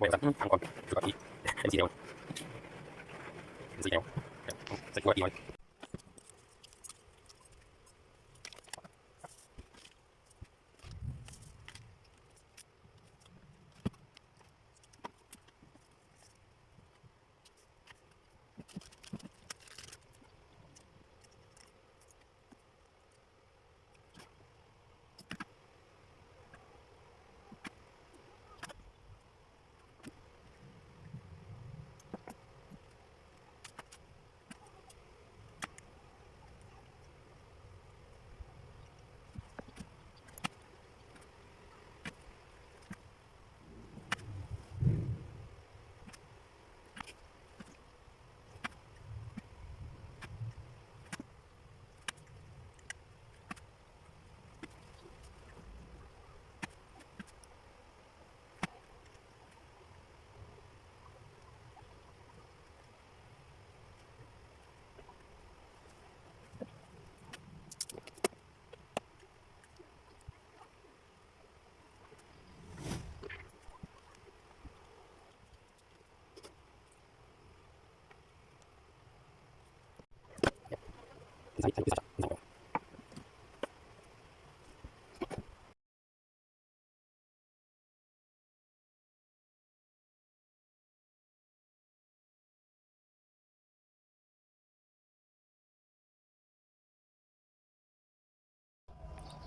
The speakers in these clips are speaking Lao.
ບໍ່ໄດ້ ອືມ ຟັງກ່ອນ ຄືວ່າອີກ ເປັນສີດຽວ ເປັນສີດຽວ ໃສ່ຂວດອີກ.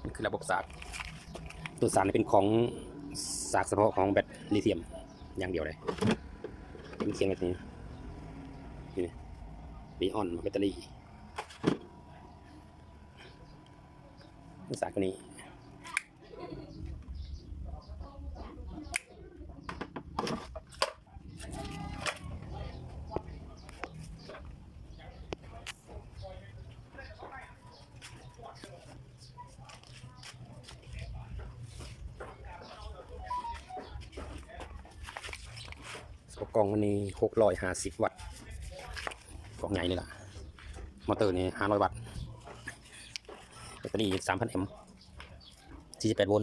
ນີ້ຄືລະບົບສາກ. ໂຕສາກນີ້ເປັນຂອງສາກສະເພາະຂອງແບັດລີທຽມຢ່າງດຽວເລີຍ. ເປັນຂຽນແບບນີ້ ນີ້ ລີອອນແບັດເຕີຣີ. ສາກໂຕນີ້ ຕົວກ່ອງມັນນີ້ຫົກຮ້ອຍຫ້າສິບວັດ ກ່ອງໃຫຍ່ເລີຍລະ. ມໍເຕີນີ້ຫ້າຮ້ອຍວັດ ແບັດເຕີຣີສາມພັນແອັມ ສີ່ສິບແປດໂວນ.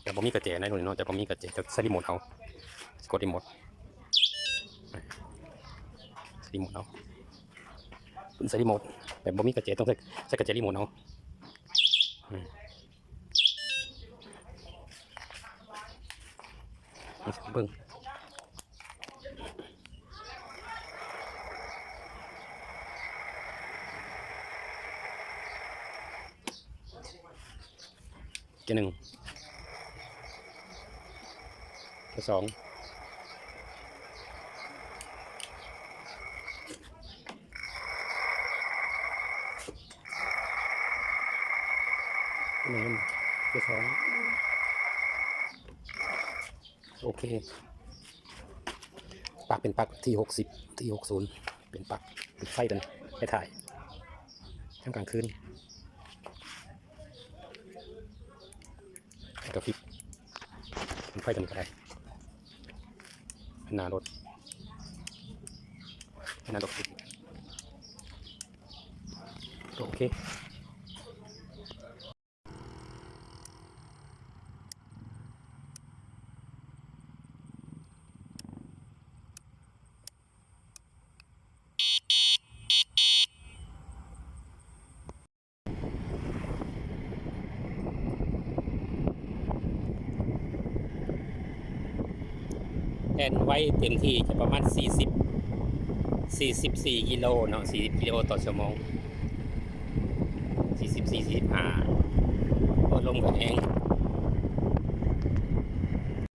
ແຕ່ບໍ່ມີກະແຈໃນໂຕນີ້ເນາະ ແຕ່ບໍ່ມີກະແຈ ຈະໃຊ້ຣີໂມດເອົາ ກົດຣີໂມດ ໃຊ້ຣີໂມດເອົາ ໃຊ້ຣີໂມດ ແບບບໍ່ມີກະແຈ ຕ້ອງໃຊ້ ໃຊ້ກະແຈຣີໂມດເອົາ. ອືມ ເບິ່ງ ເກຍໜຶ່ງ ເກຍສອງ ແມ່ນ ເກຍສອງ ໂອເຄ. ປັກເປັນປັກທີຫົກສິບ ທີຫົກສິບ ເປັນປັກ ເປັນໄຟຕົວນີ້ ໄປຖ່າຍຍາມກາງຄືນ ແລ້ວກໍຟິດເປັນໄຟຕົວນີ້ກໍໄດ້ ໜ້າລົດ ໜ້າລົດ ໂອເຄ. ແລ່ນໄວເຕັມທີ່ຈະປະມານສີ່ສິບ ສີ່ສິບສີ່ກິໂລເນາະ ສີ່ສິບກິໂລຕໍ່ຊົ່ວໂມງ ສີ່ສິບ ສີ່ສິບຫ້າ ໂອ້ ລົມກໍແຮງ